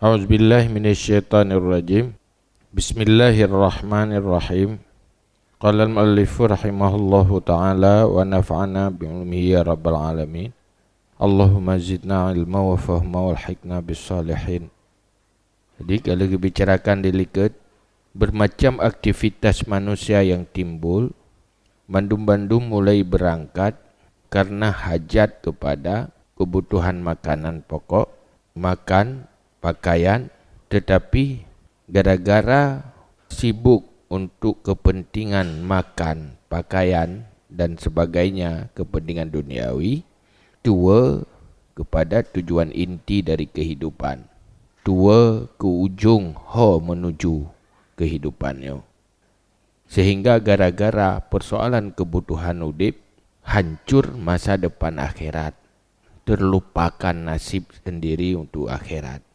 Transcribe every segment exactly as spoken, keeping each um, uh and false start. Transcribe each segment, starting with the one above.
A'udzubillahi minasyaitonirrajim. Bismillahirrahmanirrahim. Qala al-mu'allifu rahimahullahu ta'ala wa nafa'ana bi ilmihi ya rabbal alamin. Allahumma zidna ilma wa fahma walhiqna bis salihin. Jadi, kalau dibicarakan di likot, bermacam aktivitas manusia yang timbul, bandum-bandum mulai berangkat karena hajat kepada kebutuhan makanan pokok, makan, pakaian, tetapi gara-gara sibuk untuk kepentingan makan, pakaian, dan sebagainya, kepentingan duniawi, tuwo kepada tujuan inti dari kehidupan, tuwo ke ujong ho menuju kehidupan nyoe. Sehingga gara-gara persoalan kebutuhan udip, hancur masa depan akhirat, terlupakan nasib sendiri untuk akhirat.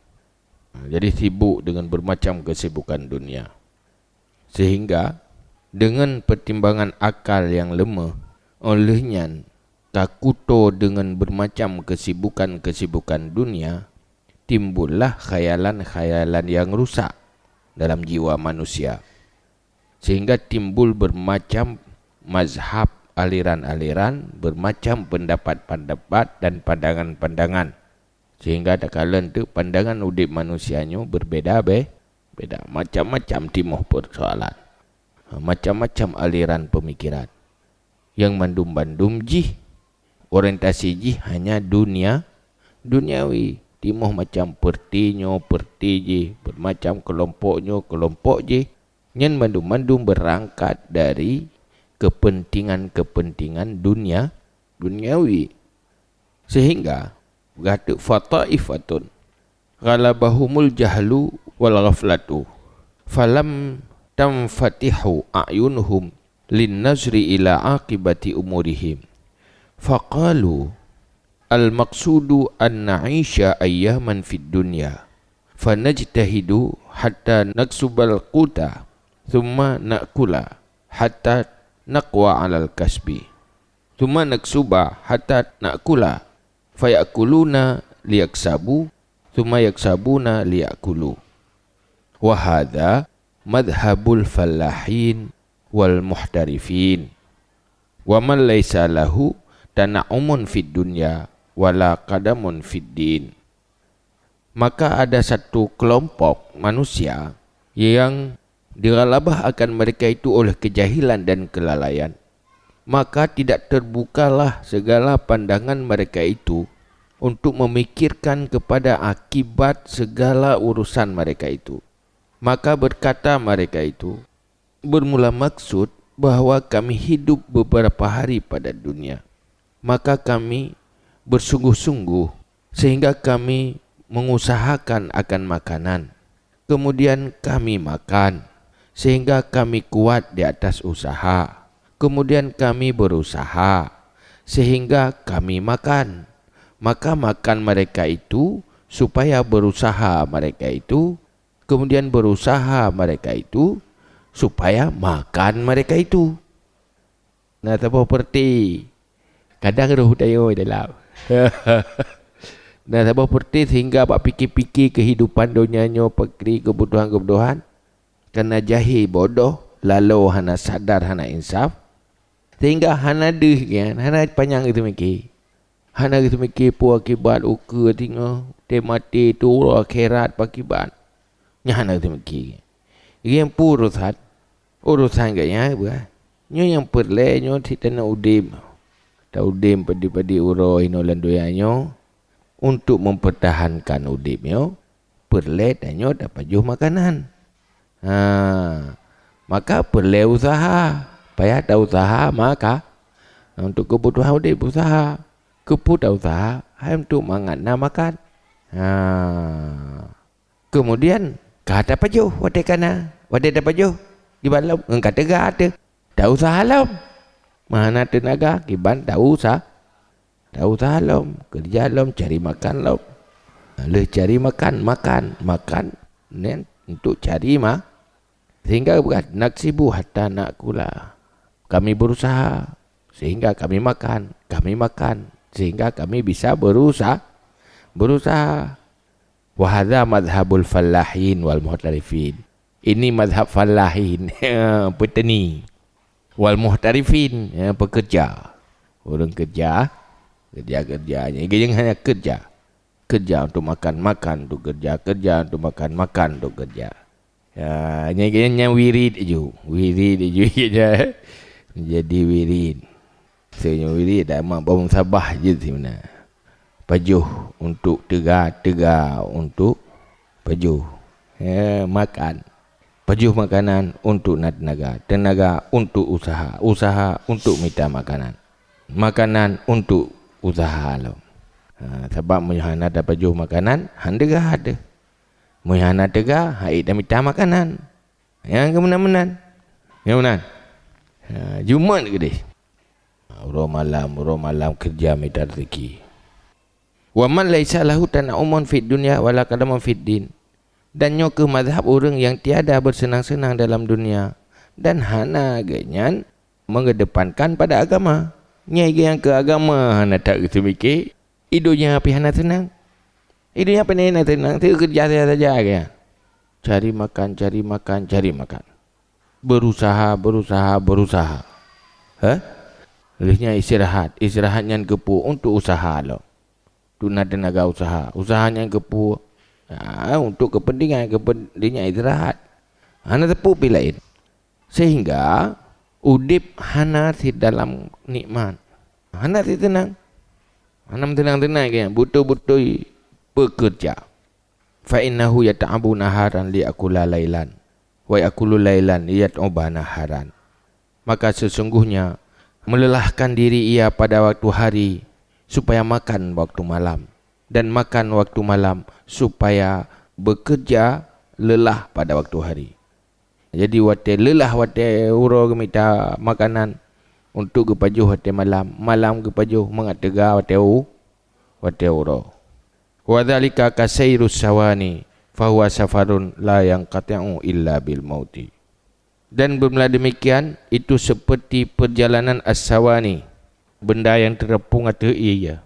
Jadi sibuk dengan bermacam kesibukan dunia. Sehingga dengan pertimbangan akal yang lemah, oleh nyan takuto dengan bermacam kesibukan-kesibukan dunia, timbullah khayalan-khayalan yang rusak dalam jiwa manusia. Sehingga timbul bermacam mazhab, aliran-aliran, bermacam pendapat-pendapat dan pandangan-pandangan. Sehingga takalon tu pandangan udip manusia nyoe berbeda be-, beda. Macam-macam timoh persoalan. Ha, macam-macam aliran pemikiran. Yang mandum-mandum jih, orientasi jih hanya dunia, duniawi. Timoh macam perti nyoe, perti jih, bermacam kelompok nyoe, kelompok jih. Nyan mandum-mandum berangkat dari kepentingan-kepentingan dunia, duniawi. Sehingga, gata fataifatun ghalabahumul jahlu wal ghaflatu, falam tanfatihu a'yunuhum lin nazri ila aqibati umurihim. Faqalu, "Al maqsudu an na'isha ayyaman fid dunya, fanajtahidu hatta naksubal quta, thumma na'kula hatta naqwa 'alal kasbi, thumma naksuba hatta na'kula, fayakuluna liyaksabu, thumma yaksabuna liyakulu." Wa hadza madhhabul fallahin wal muhtarifin, wa man laisa lahu tana'umun fid dunya wala qadamun fid din. Maka ada satu kelompok manusia yang dighalabah akan mereka itu oleh kejahilan dan kelalaian, maka tidak terbukalah segala pandangan mereka itu untuk memikirkan kepada akibat segala urusan mereka itu. Maka berkata mereka itu, "Bermula maksud bahwa kami hidup beberapa hari pada dunia, maka kami bersungguh-sungguh sehingga kami mengusahakan akan makanan. Kemudian kami makan sehingga kami kuat di atas usaha. Kemudian kami berusaha sehingga kami makan. Maka makan mereka itu supaya berusaha mereka itu, kemudian berusaha mereka itu supaya makan mereka itu." Na saboh peureuté, kadang roh tanyoe dalam. Na saboh peureuté sehingga bak pike-pike keuhidupan donya nyoe, peukri keubutuhan-keubutuhan, kareuna jahé, bodoh, lalo, hana sadar, hana insaf, sehingga hana deuh nyan, hana panyang geuteumiki. Hana geuteumiki peue akibat ukeue teungoh, teuh maté, teuh uroe akhirat, peue akibat. Nyan hana geuteumiki. Geuh peue urosan, urosan geuh nyan peue? Nyoe nyang peureulée nyoe cit taneuk udeb. Taudeb padub-padub uroe inoe lam donya nyoe, untuk mempertahankan udeb nyoe, peureulée tanyoe tapajoh makanan. Ha, maka peureulée useuha, payah tausaha maka untuk keubutuhan udeb useuha. Keupeue tausaha? Hai untuk mangat na makan. Ha. Keumudian ka tapajoh watée ka na, watée tapajoh kiban lom ngon ka teuga teuh. Tauseuha lom. Meuhana teunaga kiban tausa-, tauseuha lom, keureuja lom, cari makan lom. Lheueh cari makan, makan, makan, nyan untuk cari ma-, sehingga geupeugah, "Naksibu hatta na'kula." Kami berusaha sehingga kami makan, kami makan sehingga kami bisa berusa-, berusaha. Wa hadza madhhabul fallahin wal muhtarifin. Ini mazhab fallahin, petani. Wal muhtarifin, ya, pekerja. Ureuëng kerja, kerja-kerja. Nyan geuh hanya kerja. Kerja untuk makan, makan untuk kerja, kerja untuk makan, makan untuk kerja. Ya, nyan geuh nyan wirid ju. Wirid ju, jadi wirid. Seunyoe wirid dah mak bom sabah je sibeuna. Pajoh untuk teuga, teuga untuk pajoh. Ya, makan. Pajoh makanan untuk na teunaga, teunaga untuk usaha, usaha untuk mita makanan, makanan untuk usaha lom. Ha, sabab meunyoe hana tapajoh makanan, han teuga teuh. Meunyoe hana teuga, han ék tamita makanan. Nyang keumeunan-meunan. Nyang meunan. Ha, Jumat keudeh. Uroe malam, uroe malam keureuja mita raseuki. Wa man laisa lahu tana'umun fid dunya wala qadamun fid din. Dan nyoe keuh mazhab ureuëng nyang tiada beuseunang-seunang dalam dunia dan hana geuhnyan mengedepankan pada agama. Nyai geuh nyang keu agama hana that geuseumike, i donya pih hana seunang. I donya pane hana seunang, teukeureuja saja-saja geuhnyan. Cari makan, cari makan, cari makan. Berusaha, berusaha, berusaha. Hah? Lheueh nyan istirahat. Istirahat nyan keupeue? Untuk usaha lom. Untuk na teunaga usaha. Usaha nyan keupeue? Ya, untuk kepentingan, kepentingan istirahat. Hana teupeu pih laén. Sehingga udeb hana sidalam nikmat. Hana siteunang. Hana meuteunang-teunang geuhnyan. Beutôi-beutôi pekeureuja. Fa innahu yata'abu naharan liya'kula lailan, wa ya'kulu lailan liyat'uba naharan. Maka sesungguhnya melelahkan diri ia pada waktu hari supaya makan waktu malam, dan makan waktu malam supaya bekerja lelah pada waktu hari. Jadi watée lelah, watée uroe geumita makanan untuk geupajoh watée malam, malam geupajoh mangat teuga watée u-, watée uroe. Wa dzalika kasairus sawani, fahuwa safarun la yanqati'u illa bil mauti. Dan beumula demikian, itu seperti perjalanan as-sawani, benda yang terapung ateueh ié.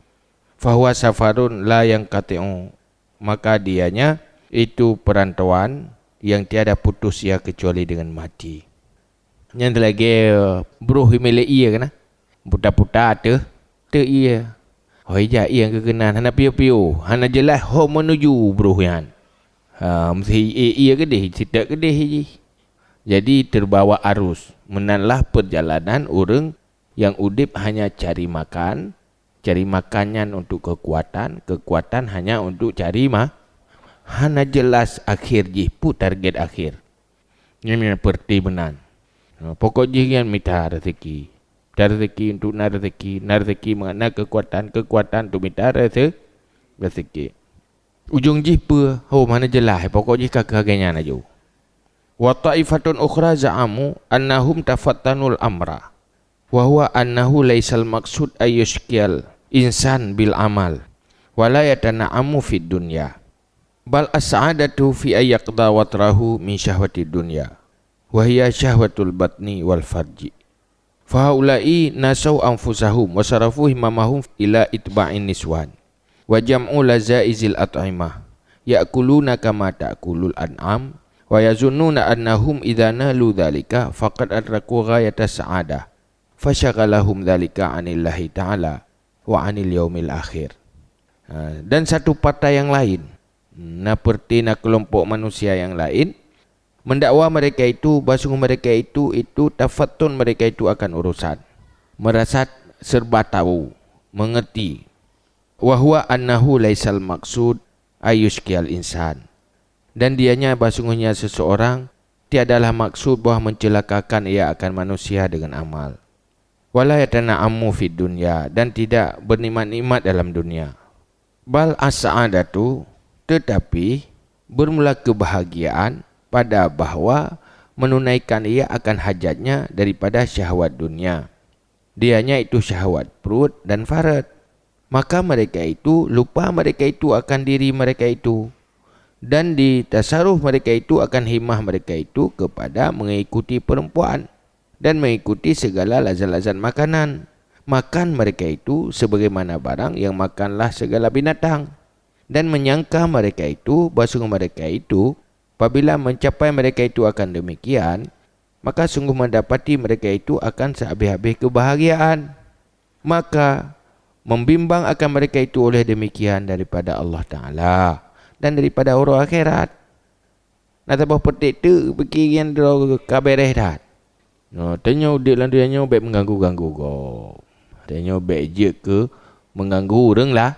Fahuwa safarun la yanqati'u, maka dianya itu perantauan yang tiada putus ia kecuali dengan mati. Nyan lagée broh imilék ié kana. Puta-puta teuh, teuh ié. Hoi jak ié keunan hana piôh-piôh, hana jeulaih ho meunuju broh nyan. Ha, meusi ié, ié keudeh, sitak keudeh jih. Jadi terbawa arus. Meunanlah perjalanan ureuëng nyang udeb hanya cari makan, cari makan nyan untuk keukuatan, keukuatan hanya untuk cari ma-, hana jeulaih akhé jih, peue target akhé. Nyan, nyan peureuti meunan. Ha, pokok jih nyan mita raseuki. Mita raseuki untuk na raseuki, na raseuki mangat na keukuatan, keukuatan untuk mita raseu-, raseuki. Ujong jih peue? Ho, hana jeulaih, pokok jih ka keuh lagée nyan laju. Wa ta'ifatun ukhra za'amu annahum tafattanul amra. Wa huwa annahu laisal maqsud ayyusyqiyal insan bil amal, wa la yatana'amu fid dunya. Bal as-sa'adatu fi ayyaqda watrahu min syahwatid dunya, wa hiya syahwatul batni wal farji. Fa haula'i nasau anfusahum wa sarafu himmamahum ila itba'in niswan, wa jam'u lazaizil at'imah, ya'kuluna kama ta'kulul an'am, wa yazunnuna annahum idza nalu dzalika faqad adraku ghayatas sa'adah, fasyaghalahum dzalika 'anillahi ta'ala wa 'anil yaumil akhir. Ha, dan satu partai yang lain, na peureuti na keulompok manusia nyang laén, mendakwa mereka itu bahwasungguh mereka itu, itu tafattun mereka itu akan urusan, merasa serba tahu, mengerti. Wa huwa annahu laisal maqsud ayyusyqiyal insan. Dan dianya bahwasungguhnya seseorang tiadalah maksud bahwa mencelakakan ia akan manusia dengan amal. Wala yatana'amu fid dunya, dan tidak bernikmat-nikmat dalam dunia. Bal as-sa'adatu, tetapi bermula kebahagiaan pada bahwa menunaikan ia akan hajatnya daripada syahwat dunia. Dianya itu syahwat perut dan faraj. Maka mereka itu lupa mereka itu akan diri mereka itu, dan ditasaruf mereka itu akan himmah mereka itu kepada mengikuti perempuan dan mengikuti segala lazat-lazat makanan. Makan mereka itu sebagaimana barang yang makanlah segala binatang. Dan menyangka mereka itu bahwa sungguh mereka itu, apabila mencapai mereka itu akan demikian, maka sungguh mendapati mereka itu akan sehabis-habis kebahagiaan. Maka, membimbang akan mereka itu oleh demikian daripada Allah Ta'ala dan daripada uroe akhirat. Na saboh peutik teuk pike nyan droe ka bereh that. Nyoe, tanyoe udeb lam donya nyoe bék meuganggu-ganggu gob. Tanyoe bék jeuet keu meuganggu ureuëng lah,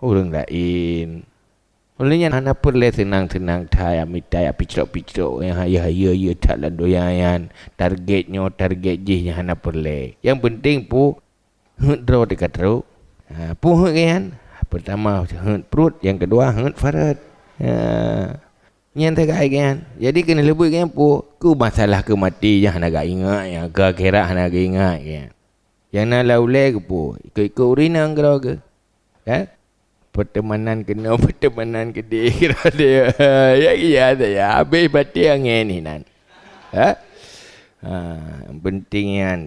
ureuëng laén. Uleh nyan hana peureulée seunang-seunang that, mita picrok-picrok nyang hayeue-hayeue that lam donya nyan. Target nyoe, target jih nyang hana peureulée. Nyang peunteng peue, heuet droe teuka trok. Ha, peue heuet geuh nyan? Peurtama heuet pruet, nyang keudua heuet farot. Ha. Nyan sagai geuh nyan. Jadi keuneuk leubeh geuh nyan peue? Keu masalah keu maté nyang hana geuingat, nyang keu akhirat hana geuingat geuh nyan. Nyang na lam ulée keupeue? Ikot-ikot ureuëng inong keudroe geuh. Kan? Peuteumanan keunoe, peuteumanan keudeh keudroe. Ya, ya, ya. Habéh baté angén inan. Ha? Ha, nyang peunteng nyan.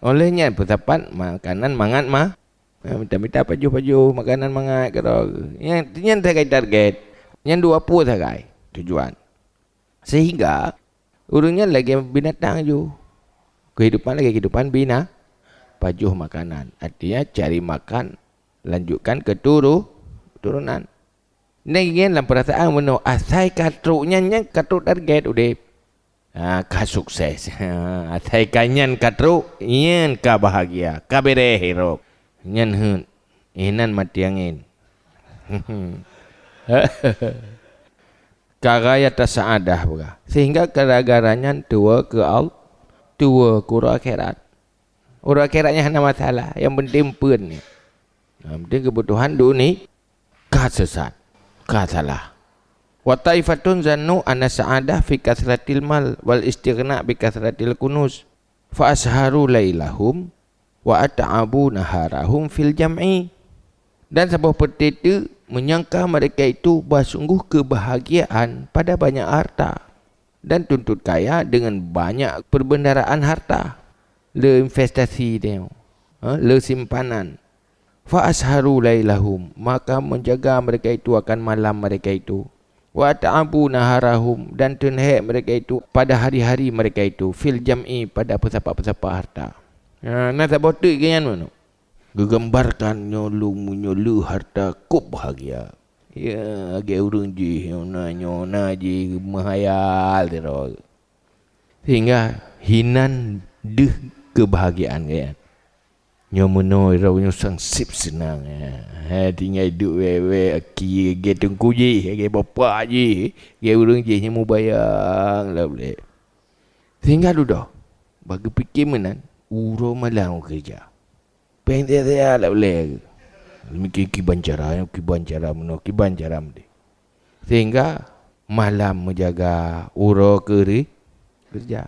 Oleh nyan peusapat makanan mangat mah. Ha, mita-mita pajoh-pajoh makanan mangat keudroe. Nyan, nyan sagai target. Nyan dua peue sagai tujuan. Sehingga ureuëng nyan lagée binatang ju. Kehidupan lagée kehidupan bina-, pajoh makanan. Artinya cari makan, lanjutkan ke turu-, turunan. Nyan lam peurasaan meunoe, asai ka trok nyan, nyan ka trok target udeb. Ha, ka sukses. Ha, asai ka nyan ka trok, nyan ka bahagia, ka bereh hirob. Nyan heuet. Inan maté angén. Ka ghayata sa'adah peugah. Sehingga gara-gara nyan tuwoe keu Al-, tuwoe keu uroe akhirat. Uroe akhirat nyan hana masalah, nyang peunteng peuet nyan. Nyang peunteng keubutuhan dunia ka sesat, ka salah. Wa taifatun zannu anna sa'adah fi kasratil mal wal istighna bi kasratil kunuz. Fa asharu lailahum wa at'abu naharahum fil jam'i. Dan saboh peutit teuk menyangka mereka itu bahwa sungguh kebahagiaan pada banyak harta, dan tuntot kaya dengan banyak perbendaraan harta, le investasi dia, ha, le simpanan. Fa asharu lailahum, maka menjaga mereka itu akan malam mereka itu. Wa ta'abu naharahum, dan teunhek mereka itu pada hari-hari mereka itu, fil jam'i, pada peusapat-peusapat harta. Ha, na saboh teuk geuh nyan meunoe. Geugambarkan nyoe lôn meunyoe le harta kôb bahagia. Ya, lagée ureuëng jih, nyoe na, nyoe na jih meuhayal sidroe. Sehingga hinan deuh kebahagiaan geuh nyan. Nyoe meunoe droe nyoe sang seb seunang, ya. Hai, tinggai duek wék-wék aki, lagée teungku jih, lagée bapak jih, lagée ureuëng jih nyang mubayang lam ulée. Sehingga dudoe, bak geupike meunan, uroe malam keureuja. Péng tiya-tiya lam ulée. Mungken kiban cara, kiban cara meunoe, kiban cara meudeh. Sehingga malam meujaga, uroe keuri-, keureuja.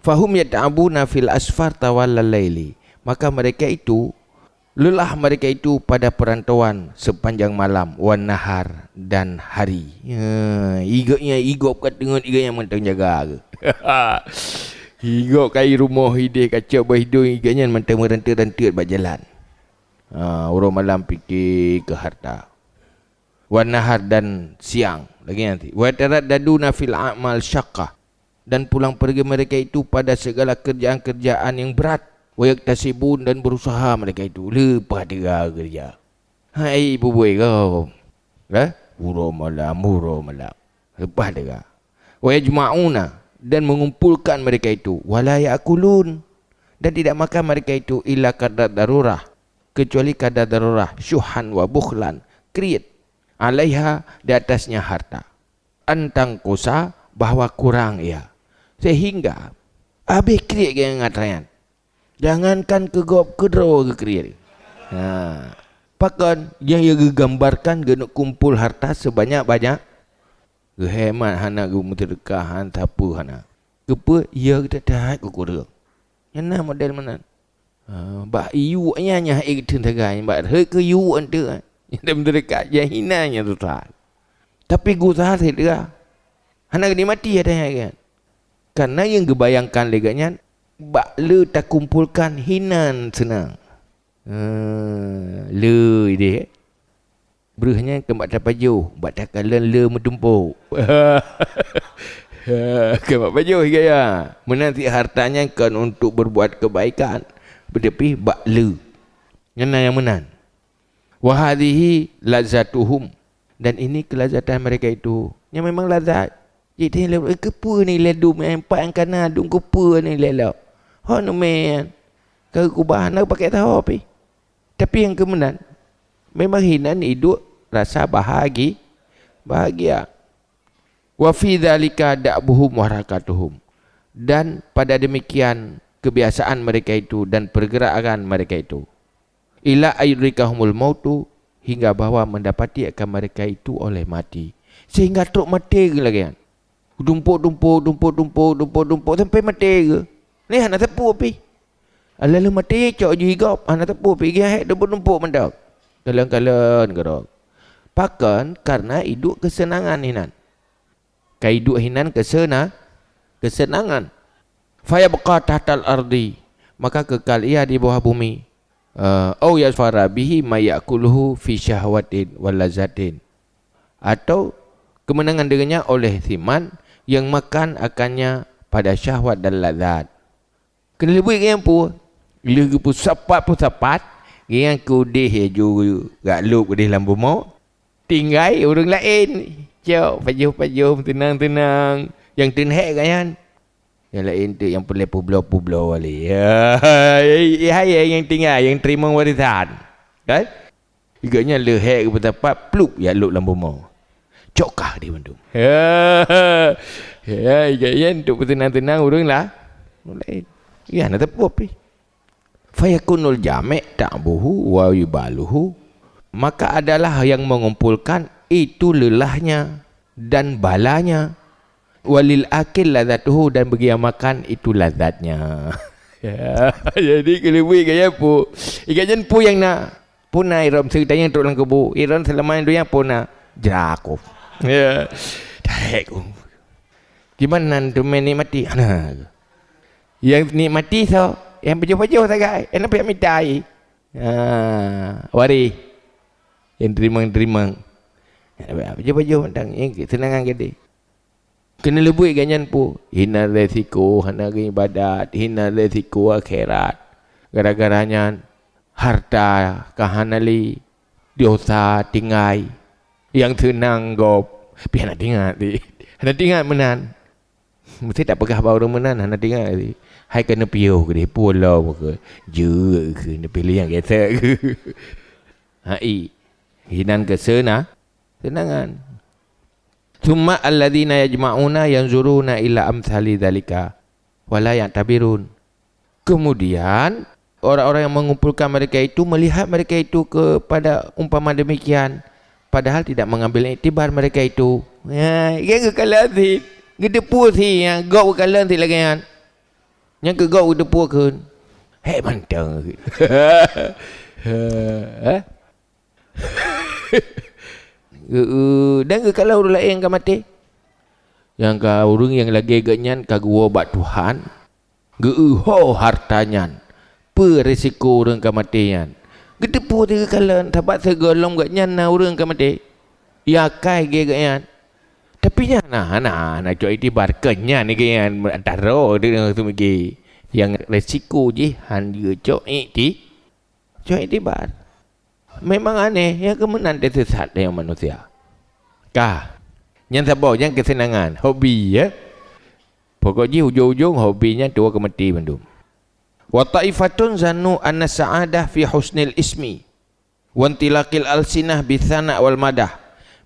Fahum yat'abuna fil asfar tawalal laili. Maka mereka itu, lelah mereka itu pada perantauan sepanjang malam, wan nahar, dan hari. Ya, igok nyan, igop ka teungeut, igok nyan mantong jaga geuh. Igop ka i rumoh ideh, ka cok bak idong, igok nyan mantong meuranteuk-ranteuk bak jalan. Ha, uroe malam pike keu harta. Wan nahar, dan siang, lagée nyan. Wa yataraddaduna fil a'mal syaqqah, dan pulang pergi mereka itu pada segala kerjaan-kerjaan yang berat. Wa yaktasibun, dan berusaha mereka itu, leupah teuga keureuja. Hai, bubuih gob. Eh? Uroe malam, uroe malam. Leupah teuga. Wa yajma'una, dan mengumpulkan mereka itu. Wa la ya'kulun, dan tidak makan mereka itu illa qadra darurah, kecuali kadar darurah, syuhan wa bukhlan, kriet, alaiha, di atasnya harta, an tanqusa, bahwa kurang ia, sehingga habéh kriet geuh ngon harta nyan. Jangankan keu gob, keu droe geukriet. Ha. Pakon? Nyang ia geugambarkan geuneuk kumpol harta seubanyak-banyak, geuhemat hana, geumeuseudeukah hana, sapeue hana. Keupeue? Ia geuteutat keu kureueng. Nyan na model meunan. Ha, bak yue nyan nyang ék geuteun sagai, bak rhot keu yue enteuk. Nyang meuseudeukah, nyang hina nyang susah. Tapi geuuseuha seudeukah. Hana geunikmati ata nyan kan. Karena nyang geubayangkan lé gobnyan, bak le takumpolkan hinan seunang. Ha, le ideh. Breuh nyan keu bak tapajoh, bak takalon le meutumpôk. Keu bak pajoh gaya. Meunan cit harta nyan kon untuk berbuat kebaikan, teutapi bak le. Nyan na nyang meunan. Wa hadhihi lazatuhum. Dan ini kelazatan mereka itu. Nyan memang lazat. Jadi, eh, keupeue ni lé dum, eh, empat nyang kana dum, keupeue ni lé lom? Ho neumè nyan. Ka geukubah, hana geupakè saho pih. Tapi nyang keumeunan, memang hinan iduek rasa bahagi-, bahagia. Wa fi dzalika da'buhum wa harakatuhum. Dan pada demikian kebiasaan mereka itu dan pergerakan mereka itu. Ila ayyudrikahumul mautu, hingga bahwa mendapati akan mereka itu oleh mati. Sehingga trok maté lagèe nyan. Tumpôk-tumpôk, tumpôk-tumpôk, tumpôk-tumpôk sampai maté geuh. Nyan hana teupeu pih. Lalu maté cok jih gob, hana teupeu pih, geuh hék tumpôk-tumpôk mantong. Kalon-kalon keudroe. Pakon? Karena iduek keuseunangan hinan. Ka iduek hinan keusena-, keuseunangan. Fayabqa tahtal ardi, maka kekal ia di bawah bumi. Eh, au yasfara bihi ma ya'kuluhu fi syahwatin wa lazzatin. Atau kemenangan dengannya oleh siman yang makan akannya pada syahwat dan lazat. Keuneulheueh buet geuh nyan peue? Lheueh geupeusapat-peusapat, geuh nyan keudeh laju geulôb keudeh lam bumoe. Tinggai ureueng laén. Cok, pajoh-pajoh, teunang-teunang. Nyang teun hék geuh nyan. Nyang laén teuk nyang peureulèe peubloe-peubloe lé. Ya, hai, hai, nyang tinggai, nyang teurimong warésan. Kan? Gobnyan lheueh hék geupeusapat, plup, jak lôb lam bumoe. Cok kah di bandum. Ya, ya, gobnyan untuk peuteunang-teunang ureueng lah. Ureueng laén. Ya, na teupeu pih. Fayakunul jami' ta'buhu wa wibaluhu. Maka adalah yang mengumpulkan itu lelahnya dan balanya. Walil akil lazatuhu, dan bagi yang makan itu lazatnya. Ya, jadi keuneulheueh buet geuh nyan peue? Gobnyan peue nyang na? Peue na iron seutanyong trok lam kubu? Iron seulama donya peue na? Jrakôh. Ya. Tarék ku. Kiban nan teumé nikmati? Hana. Nyang nikmati soe? Nyang pajoh-pajoh sagai. Nyang na pih mita ie. Ha, waréh. Nyang teurimong-teurimong. Nyang na pih pajoh-pajoh mantong. Nyang keuseunakan geude. Keuneulheueh buet gobnyan peue? Hinan resiko hana geuibadat, hinan resiko akhirat. Gara-gara nyan, harta ka hana lé, dosa tinggai. Nyang seunang gob, pih hana teuingat lé. Hana teuingat meunan. Meusti tapeugah bak ureueng meunan hana teuingat lé. Hai keuneuk piôh keudeh, pulo muka. Jeuet keu neupilih nyang gesek. Hai, hinan keuseuna-, seunangan. Tsumma alladzina yajma'una yanzuruna ila amsali dzalika wa la ya'tabirun. Kemudian, orang-orang yang mengumpulkan mereka itu melihat mereka itu kepada umpama demikian, padahal tidak mengambil iktibar mereka itu. Ya, nyang geukalon cit, geuteupeue cit, ya, gob geukalon cit lagèe nyan. Nyang keu gob geuteupeue kheun. Hék mantong. Eh? Geu-, dan geukalon ureueng laén ka maté. Nyang ka ureueng nyang lagèe geuh nyan ka geuwoe bak Tuhan, geu-eu ho harta nyan, peue risiko ureueng ka maté nyan. Geuteupeue teuh geukalon, sabab sigohlom geuh nyan na ureueng ka maté. Ya kai geuh nyan. Tapi nyan hana, hana, hana cok iktibar, keu nyan geuh nyan antara deungon seumeugé. Nyang risiko jih han jeuet cok ikti-, cok iktibar. Memang aneh, nyang keuh meunan teusesat nyang manusia. Ka. Nyan saboh, nyan keuseunangan, hobi, ya. Pokok jih ujong-ujong hobi nyan tuwoe keu maté bandum. Wa ta'ifatun zannu anna sa'adah fi husnil ismi, wa intilaqil alsinah bi tsana' wal madah,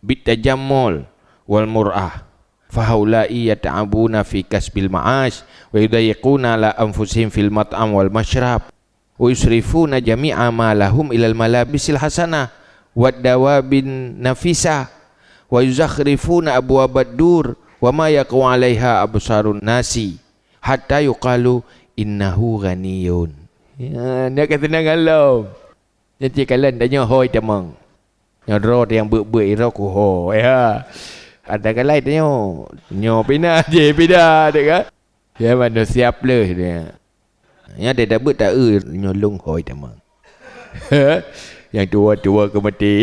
bit tajammul wal mur'ah. Fahaula'i yata'abuna fi kasbil ma'ash, wa yudayyiquna ala anfusihim fil mat'am wal masyrab. Wa yusrifuna jami'a ma lahum ilal malabisil hasanah, wad dawabin nafisah, wa yuzakhrifuna abwabad dur, wa ma yaqa'u 'alaiha absarun nasi, hatta yuqalu innahu ghaniyun. Ya, nyan keuseunangan lom. Nyan cit kalon tanyoe hôi tamong. Nyoe droe nyang beuet-beuet iroe ku ho, ya. Ada galai tanyoe, nyoe pina jih pina dek kan. Ya, manusia pleuh dia. Nyan deh dak beuet ta-eu nyoe lôn hôi tamong. Nyang tuwoe-tuwoe keu maté.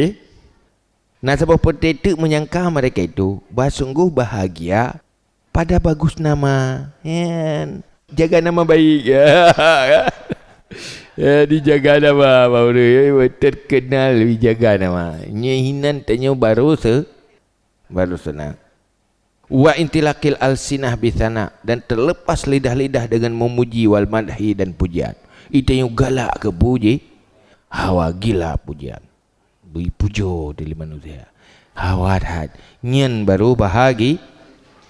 Na saboh peureté teuk meunyangka mereka itu, bah sunggoh bahagia pada bagus nama. Nyan. Jaga nama baik. Ya, dijaga nama, Pak Guru. Ya, terkenal dijaga nama. Nyan hinan tanyoe baru se-, baru seunang. Wa intilaqil alsinah bitsana, dan terlepas lidah-lidah dengan memuji wal madhi dan pujian. Itanyoe galak keu puji, hawa gila pujian. Bri pujoe di manusia. Hawa that. Nyan baru bahagi.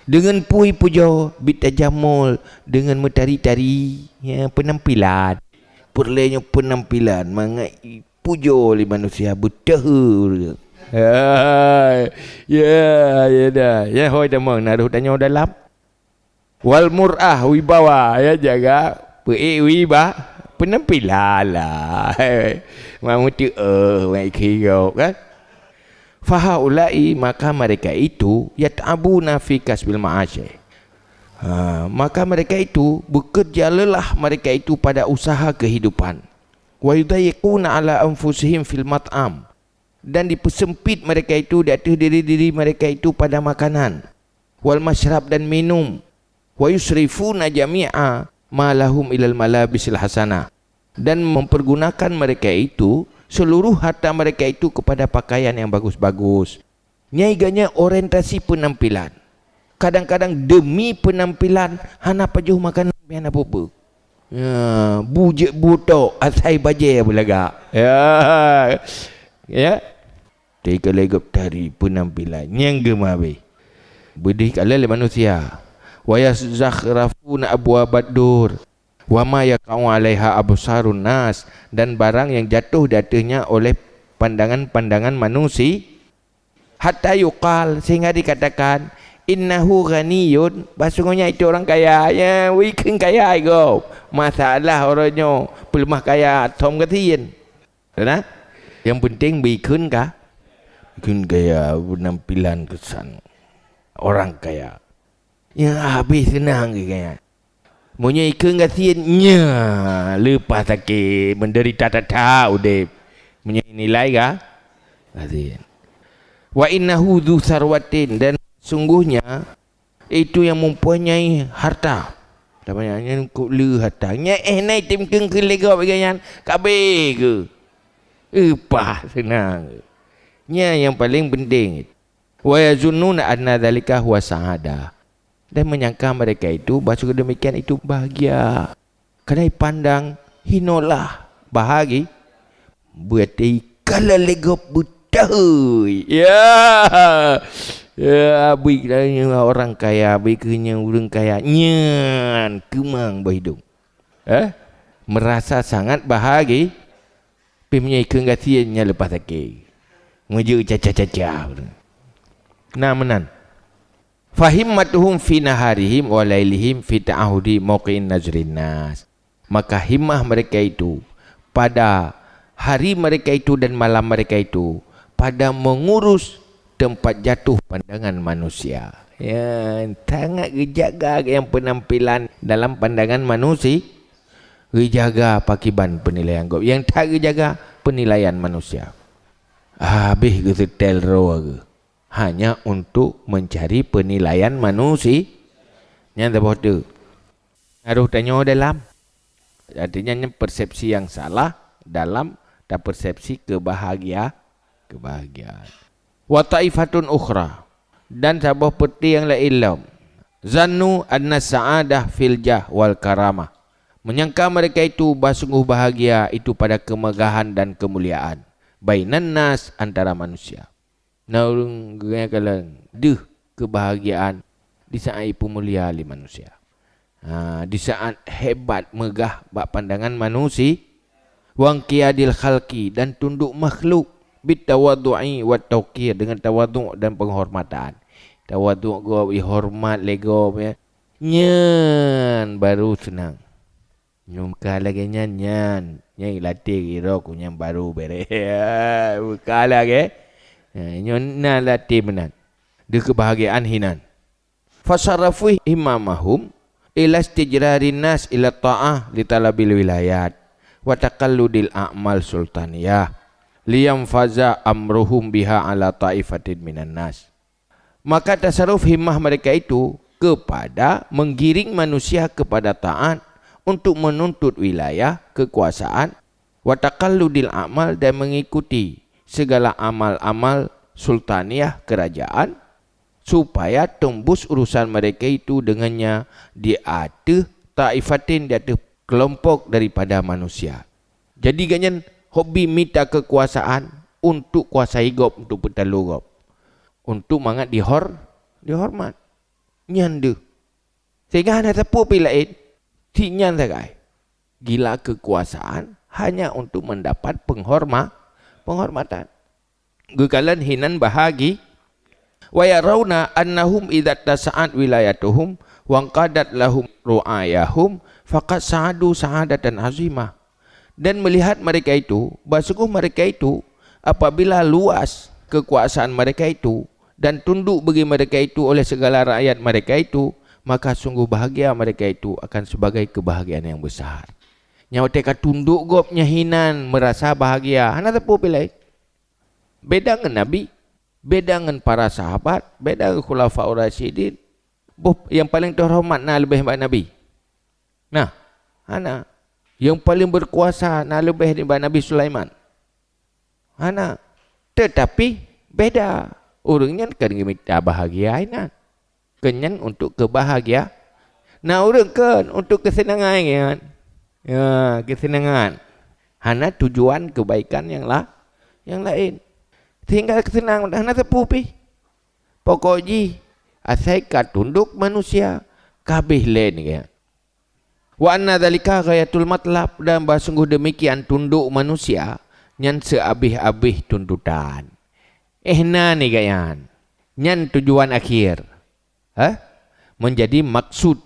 Dengan pui pujoe, bit tajamul, dengan meutari-tari, ya, penampilan. Peureulée nyoe penampilan, mangat pujoe lé manusia beuteuheu. Hai, ya, ya dah. Ya, hôi tamong, na roh tanyoe dalam. Wal mur'ah, wibawa, ya, jaga peuék wiba-, penampilan lah. Mak mutu, eh, mak ikhi gop, kan? Fahaulai, maka mereka itu, yat'abuna fi kasbil ma'asyih. Ha, maka mereka itu bekerja lelah mereka itu pada usaha kehidupan. Wa yudayyiquna ala anfusihim fil mat'am, dan dipeusempit mereka itu di ateueh diri-diri mereka itu pada makanan, wal masyrab, dan minum, wa yusrifuna jami'a ma lahum ilal malabisil hasanah, dan mempergunakan mereka itu seluruh harta mereka itu kepada pakaian yang bagus-bagus. Nyai ganya orientasi penampilan. Kadang-kadang demi penampilan hana pajoh makanan, hana peue-peue. Ya, bujék butok asai bajée beulagak. Ya. Ya. Teuka lé gop tari penampilan nyang geumabeh. Beudeh kalon lé manusia. Wa yazakhrafuna abwabad dur. Wa ma yaqa'u 'alaiha absarun nas, dan barang yang jatuh di atasnya oleh pandangan-pandangan manusia. Hatta yuqal, sehingga dikatakan, "Innahu ghaniyun," bahsunggohnya itu orang kaya. Ya, wikheun kaya igob. Masalah orang nyoe peuleumah kaya, thom gasien. Nah, yang penting bikheun ka, bikheun kaya, penampilan kesan orang kaya. Ya, habis seunang keu gaya. Meunyoe ikheun gasien, nya leupah sakét, menderita that-that udeb. Meunyoe nilai ga-, gasien. Wa innahu dzu sarwatin, dan sungguhnya itu yang mempunyai harta. Tapi nyan kok le harta. Nya eh nai tim keungkeun lé gob gobnyan, ka abéh keu? Leupah seunang. Nya yang paling penting. Wa yazunnuna anna dzalika huwa sa'adah. Dan menyangka mereka itu bahwa demikian itu bahagia. Karena dipandang hinolah bahagi, berarti kalau lé gob beutahôi. Ya. Ya, bui orang kaya, bui keu nyang ureueng kaya. Nyan keumang bak hidung. Eh? Merasa sangat bahagi. Pih meunyoe ikheun gasien nyan leupah sakét. Meujeuet caca-caca. Na meunan. Fahimmatuhum fi naharihim wa lailihim fi ta'ahudi mauqi'in nazrin nas. Maka himmah mereka itu pada hari mereka itu dan malam mereka itu pada mengurus tempat jatuh pandangan manusia. Ya, sangat geujaga yang penampilan dalam pandangan manusia. Geujaga pakiban penilaian gob. Nyang that geujaga penilaian manusia. Habéh geuseutèl droe geuh. Hanya untuk mencari penilaian manusia. Nyan saboh teuk. Harôh tanyoe dalam. Artinya nyan persepsi yang salah dalam tapersepsi kebahagia-, kebahagiaan. Wa taifatun ukhra, dan saboh peuti nyang laén lom. Zannu anna sa'adah fil jah wal karamah. Menyangka mereka itu bah sungguh bahagia itu pada kemegahan dan kemuliaan bainan nas, antara manusia. Na ureuëng geukalon deuh kebahagiaan di saát jipeumulia lé manusia. Ha, di saát hebat meugah bak pandangan manusia, wangkiadil khalqi, dan tunduk makhluk, bit tawadhu'i wat tauqir, dengan tawadhu' dan penghormatan. Tawadhu' gob, ihormat lé gob, ya. Nyan baru seunang. Nyoe ka lagée nyan, nyan. Nyan ilaté iroku nyang baru béré. Buka lagée. Ha, nyoe na laté meunan. Deuh kebahagiaan hinan. Fasarafu himamahum ila istijrarin nas ila ta'ah li talabil wilayat wa taqalludil a'mal sultaniyah. liyanfaza amruhum biha ala ta'ifatin minan nas. Maka tasaruf himmah mereka itu kepada menggiring manusia kepada taat untuk menuntut wilayah kekuasaan, wa taqalludil amal, dan mengikuti segala amal-amal sultaniyah kerajaan, supaya tembus urusan mereka itu dengannya di ateueh taifatin, di ateueh kelompok daripada manusia. Jadi gobnyan hobi mita kekuasaan untuk kuasai gob, untuk peutaloe gob, untuk mangat dihor-, dihormat. Nyan deuh. Sehingga hana sapeue pi laén, si nyan sagai. Gila kekuasaan hanya untuk mendapat penghorma-, penghormatan. Geukalon hinan bahagi. Wa yarawna annahum idza tasa'at wilayatuhum wa qadat lahum ru'ayahum faqad sa'adu sa'adatan azimah. Dan melihat mereka itu, bahwa sungguh mereka itu, apabila luas kekuasaan mereka itu dan tunduk bagi mereka itu oleh segala rakyat mereka itu, maka sungguh bahagia mereka itu akan sebagai kebahagiaan yang besar. Nyang watée ka tunduk gob nyan hinan merasa bahagia, hana sapeue pi laén. Beda ngon Nabi, beda ngon para sahabat, beda ngon khulafaur rasyidin. Boh nyang paleng teuhoreumat na leubeh bak Nabi? Nah, hana. Nyang paleng beukuasa na leubeh nibak Nabi Sulaiman? Hana. Teutapi beda. Ureuëng nyan kan geumita bahagia inan. Keu nyan untuk keubahagia-, na ureuëng kheun untuk keuseunangan nyan. Ya, keuseunangan. Hana tujuan keubaikan nyang la-, nyang laén. Sehingga keuseunangan hana sapeue pih. Pokok jih, asai ka tundok manusia, ka abéh lé nyan. Wa anna dzalika ghayatul matlab, dan bahwa sungguh demikian tundok manusia nyan seubéh-abéh tuntotan. Eh, na ni gobnyan. Nyan tujuan akhir. Hah? Menjadi maksud.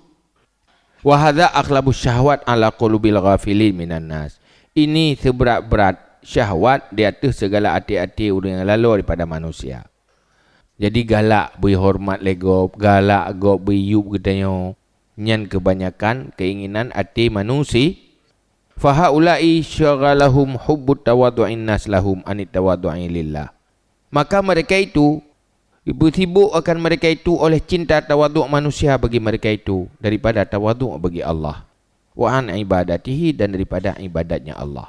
Wa hadza aghlabu syahwat ala qulubil ghafilin minan nas. Ini seubrat-brat syahwat di ateueh segala até-até ureuëng nyang lalo daripada manusia. Jadi galak bri horeumat lé gob, galak gob bri yueb geutanyoe. Nyan keubanyakan keuinginan até manusi-, Fahaula'i syaghalahum hubbut tawadhu'in nas lahum anit tawadhu'i lillah. Maka mereka itu, beusibok akan mereka itu oleh cinta tawadhu' manusia bagi mereka itu daripada tawadhu' bagi Allah, wa an ibadatihi, dan daripada ibadatnya Allah,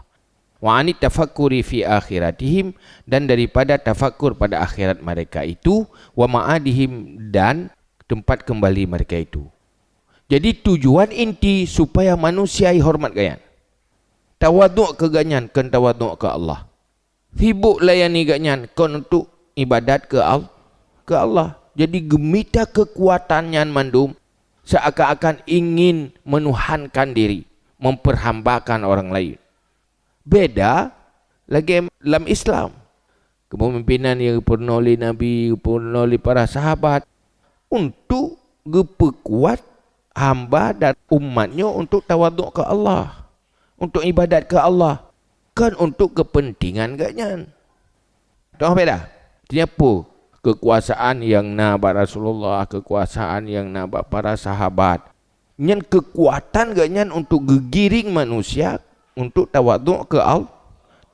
wa anit tafakkuri fi akhiratihim, dan daripada tafakur pada akhirat mereka itu, wa ma'adihim, dan tempat kembali mereka itu. Jadi tujuan inti supaya manusia ihoreumat gobnyan. Tawadhu' keu gobnyan kon tawadhu' keu Allah. Sibok layani gobnyan kon untuk ibadat keu Al-, keu Allah. Jadi geumita keukuatan nyan mandum seakan-akan ingin menuhankan diri, memperhambakan orang lain. Beda lagée lam Islam. Kepemimpinan nyang geupeurunoe lé Nabi, geupeurunoe lé para sahabat, untuk geupeukuat hamba dan umat nyoe untuk tawadhu' keu Allah, untuk ibadat keu Allah, kon untuk keupeuntengan gobnyan. Toh beda? Artinya peue? Keukuasaan nyang na bak Rasulullah, keukuasaan nyang na bak para sahabat, nyan keukuatan gobnyan untuk geugiring manusia untuk tawadhu' keu Al-,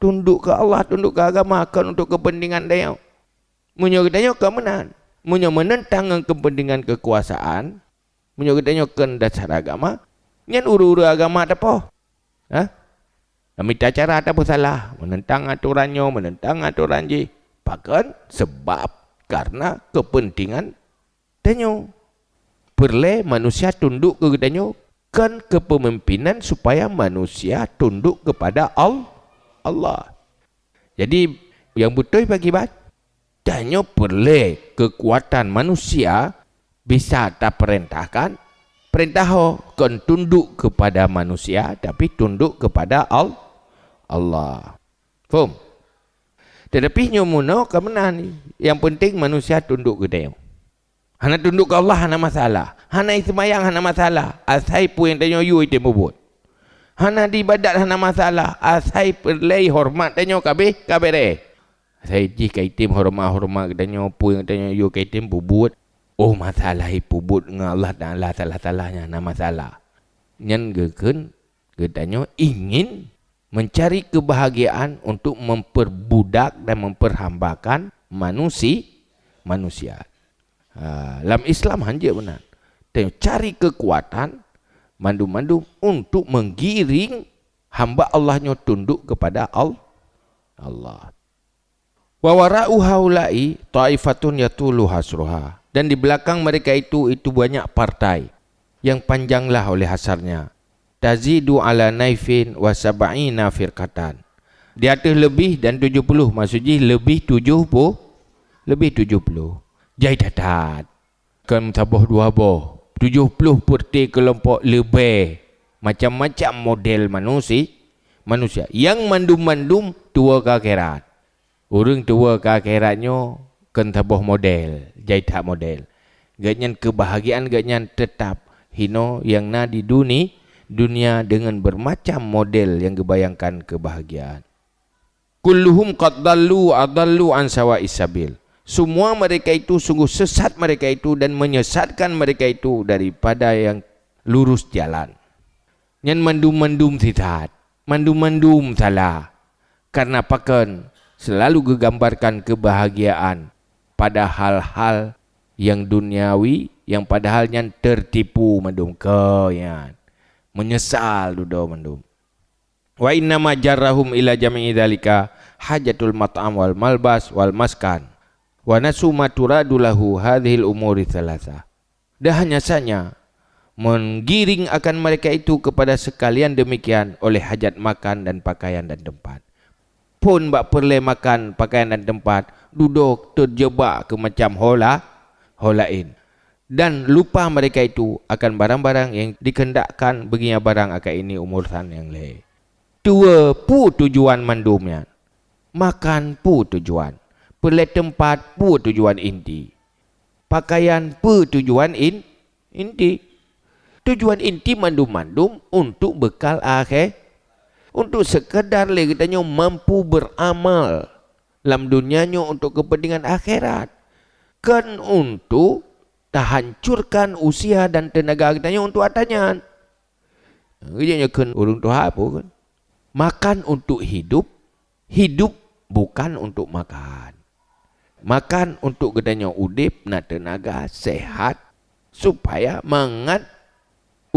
tundok keu Allah, tundok keu agama, kon untuk keupeuntengan tanyoe. Meunyoe geutanyoe ka meunan, meunyoe meunentang ngon keupeuntengan keukuasaan, meunyoe geutanyoe kon dasar agama, nyan ureuëng-ureuëng agama tapoh. Hah? Tamita cara tapeusalah, meunentang atoran nyoe, meunentang atoran jih. Pakon? Sabab karena keupeuntengan tanyoe. Peureulée manusia tundok keu geutanyoe, kon keupeumimpinan supaya manusia tundok keupada Al-, Allah. Jadi, nyang beutôi pakriban, tanyoe peureulée keukuatan manusia bisa tapeurintahkan, peurintah ho kon tundok keupada manusia, tapi tundok keupada Al-, Allah. Phom? Teutapi nyoe meunoe ka meunan, nyang peunteng manusia tundok keu tanyoe. Hana tundok keu Allah hana masalah, hana seumayang hana masalah, asai peue nyang tanyoe yue item peubuet. Hana diibadat hana masalah, asai peureulée horeumat tanyoe ka abéh, ka beureh. Asai jih ka item horeumat-horeumat geutanyoe, peue nyang tanyoe yue ka item peubuet. Oh, masalah ipeubuet ngon Allah Taala salah-salah nyan hana masalah. Nyan geukheun geutanyoe ingin mencari kebahagiaan untuk memperbudak dan memperhambakan manusi-, manusia. Ha, lam Islam hanjeuet meunan. Teucari kekuatan mandum-mandum untuk menggiring hamba Allah nyoe tunduk kepada Al-, Allah. "Wa wara'u haula'i ta'ifatun yatulu hasruha." Dan di belakang mereka itu, itu banyak partai yang panjanglah oleh hasarnya. "Tazidu ala naifin wa sab'ina firqatan." Di ateueh leubeh dan tujoh ploh, maksud jih leubeh tujoh ploh, leubeh tujoh ploh. Jai that-that. Kon saboh dua boh, tujoh ploh peureute keulompok leubeh, macam-macam model manusi-, manusia. Nyang mandum-mandum tuwoe keu akhirat. Ureuëng tuwoe keu akhirat nyoe kon saboh model, jai that model. Gobnyan keubahgiaan gobnyan teutab hinoe nyang na di duni-, dunia deungon beumacam model nyang geubayangkan keubahgiaan. "Kulluhum qad dallu adallu an sawa'is sabil." Semua mereka itu sungguh sesat mereka itu dan menyesatkan mereka itu daripada yang lurus jalan. Nyan mandum-mandum sisat, mandum-mandum salah. Karena pakon selalu geugambarkan keubahgiaan pada hal-hal nyang duniawi, nyang padahal nyan teutipu mandum keu nyan. Meunyeusal dudoe mandum. "Wa innama jarrahum ila jami'i dzalika hajatul mat'am wal malbas wal maskan. Wa nasu ma turadu lahu hadzihil umuri tsalasah." Dan hanya saja menggiring akan mereka itu kepada sekalian demikian oleh hajat makan dan pakaian dan tempat. Phon bak peureulée makan, pakaian dan tempat, dudoe teujeubak keu macam ho la-, ho laén. Dan lupa mereka itu akan barang-barang yang dikehendakkan, beungieng barang akan ini umur san nyang lhée. Tuwoe peue tujuan mandum nyan? Makan peue tujuan? Peureulée teumpat peue tujuan inti? Pakaian peue tujuan in-, inti? Tujuan inti mandum-mandum untuk bekal akhé-, untuk sekadar lé geutanyoe mampu beuramal lam dunia nyoe untuk kepentingan akhirat, kon untuk tahancurkan usia dan tenaga geutanyoe untuk atra nyan. Geujak nyoe kheun ureuëng tuha peue kheun? Makan untuk hidup, hidup bukan untuk makan. Makan untuk geutanyoe udeb na teunaga, sehat, supaya mangat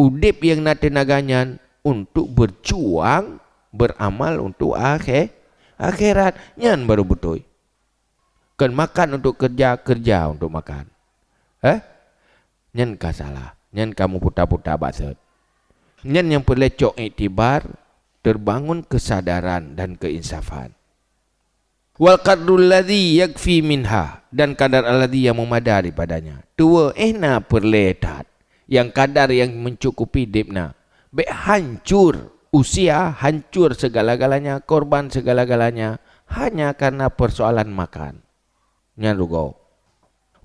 udeb nyang na teunaga nyan untuk berjuang, beramal untuk akhé-, akhirat. Nyan baru beutôi. Kon makan untuk kerja, kerja untuk makan. Eh? Nyan ka salah. Nyan ka meuputa-puta bak sot. Nyan nyang peureulée cok iktibar, terbangun kesadaran dan keinsafan. "Wal qadrul ladzi yakfi minha," dan kadar alladzi yang memadai daripadanya. Tuwoe éh na peureulée that. Nyang kadar yang mencukupi deb na. Bék hancur usia, hancur segala-galanya, korban segala-galanya, hanya karena persoalan makan. Nyan rugoe.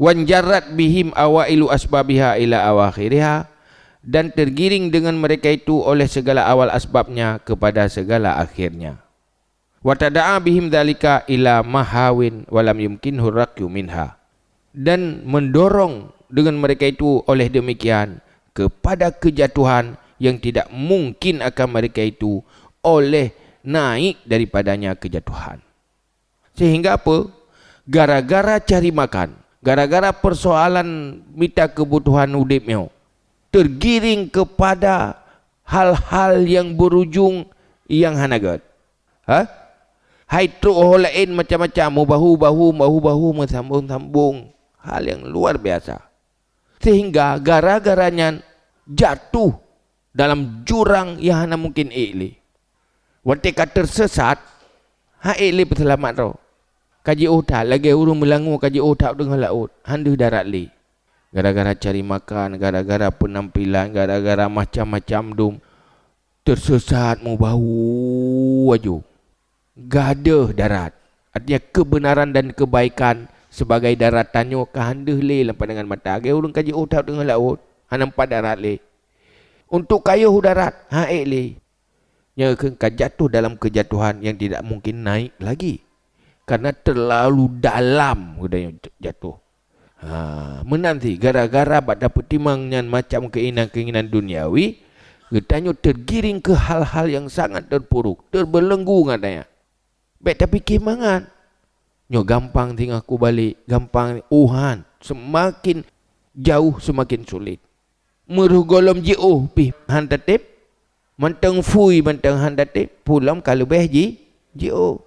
"Wanjarrat bihim awailu asbabiha ila awakhiriha," dan tergiring dengan mereka itu oleh segala awal asbabnya kepada segala akhirnya. "Wa tada'a bihim dzalika ila mahawin wa lam yumkinhu rakyu minha," dan mendorong dengan mereka itu oleh demikian kepada kejatuhan yang tidak mungkin akan mereka itu oleh naik daripadanya kejatuhan. Sehingga apa? Gara-gara cari makan, gara-gara persoalan mita kebutuhan udeb nyoe, tergiring kepada hal-hal yang berujung yang hana gét. Ha? Hai trok ho laén macam-macam, meubahu-bahu, bahu-bahu, meusambong-sambong. Hal yang luar biasa. Sehingga gara-gara nyan jatuh dalam jurang yang hana mungkin ék lé. Watée ka teusesat, han ék lé peuseulamat droe. Ka jiôh that lagée ureuëng meulangue ka jiôh that u teungoh laôt, han deuh darat lé. Gara-gara cari makan, gara-gara penampilan, gara-gara macam-macam dum, teusesat meubahu aju. Gadôh darat. Artinya kebenaran dan kebaikan sebagai darat tanyoe ka han deuh lé lam pandangan mata. Lagée ureuëng ka jiôh that u teungoh laôt, hana meupat darat lé. Untuk ka yoh u darat, han ék lé. Nyan keuh ka jatuh dalam kejatuhan yang tidak mungkin naik lagi. Karena terlalu dalam geutanyoe jatuh. Ha, meunan cit gara-gara bak tapeutimang nyan macam keinginan-keinginan duniawi, Geutanyoe teugiring keu hal-hal nyang sangat teupuruk, teubelenggu ngon daya. Bék tapike mangat, "Nyoe gampang singoh kubalek, gampang." Uhan, seumaken jauh seumaken sulet. Meureuh gohlom jiôh pih han tatém, mantong phui mantong han tatém, peue lom ka leubeh ji-, jiôh.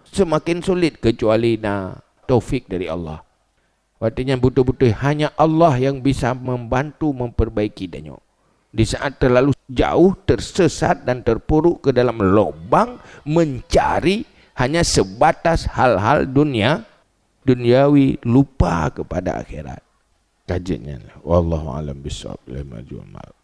Seumaken sulet keucuali na taufik dari Allah. Watée nyan beutôi-beutôi hanya Allah nyang bisa membantu memperbaiki tanyoe. Di saat terlalu jauh tersesat dan terpuruk ke dalam lubang mencari hanya sebatas hal-hal dunia, duniawi, lupa kepada akhirat. Kajian nyan. Wallahu a'lam bishawab. Lima jam.